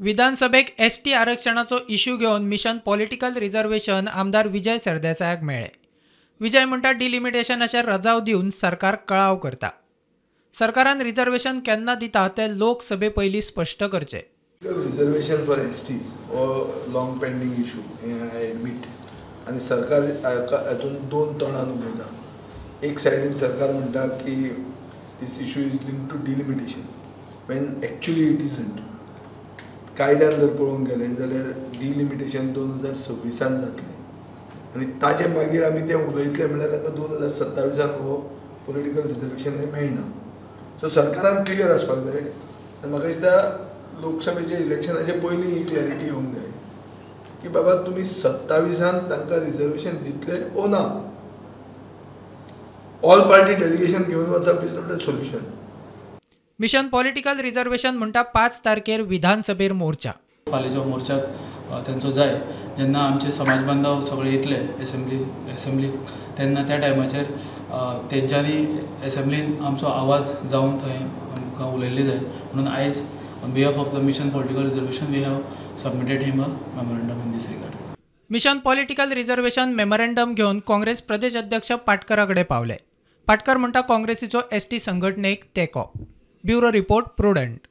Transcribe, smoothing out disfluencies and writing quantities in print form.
विधानसभेक ST आरक्षणाचो issue घेवन mission political reservation आमदार विजय सरदेसायाक मेळ्ळे. विजय म्हणटा डिलिमिटेशनाचेर रजाव दिवन सरकार कळाव करता. सरकारान रिझर्वेशन केन्ना दिता ते लोकसभे पयलीं स्पश्ट करचे. रिझर्वेशन फॉर एसटीज हो लॉंग पेंडींग इशू हें I admit. आनी सरकार हातून दोन तोंडान उलयता. एक सायडीन सरकार म्हणटा की this issue is linked to delimitation when actually it isn't. कायद्यान जर पळोवंक गेलें जाल्यार डिलिमिटेशन 2026 जातलें आनी ताजे मागीर आमी तें उलयतले म्हणल्यार तांकां 2027 हो पॉलिटिकल रिजर्वेशन हें मेळना. सो सरकारान क्लियर आसपाक जाय आनी म्हाका दिसता लोकसभेच्या इलेक्शनाचे पयलीं ही क्लॅरिटी येवंक जाय की बाबा तुमी 27 तांकां रिजर्वेशन दितले ओ ना. ऑल पार्टी डेलिगेशन घेवन वचप is not a solution. Mission political reservation म्हणटा 5 तारखेर विधानसभेर मोर्चा. फाल्यां मोर्चाक तेंचो जाय जेन्ना आमचे समाज बांधव सगळे येतले एसेंब्ली तेन्ना त्या टायमाचेर तेंच्यांनी एसेंब्लीन आमचो आवाज जावन थंय आमकां उलयल्ले जाय म्हणून आयज on behalf of the Mission Political Reservation we have submitted him a memorandum in this regard. Mission political reservation memorandum घेवन काँग्रेस प्रदेश अध्यक्ष पाटकरा कडेन पावले. पाटकर म्हणटा काँग्रेसीचो एसटी संघटनेक तेंको. Bureau report, Prudent.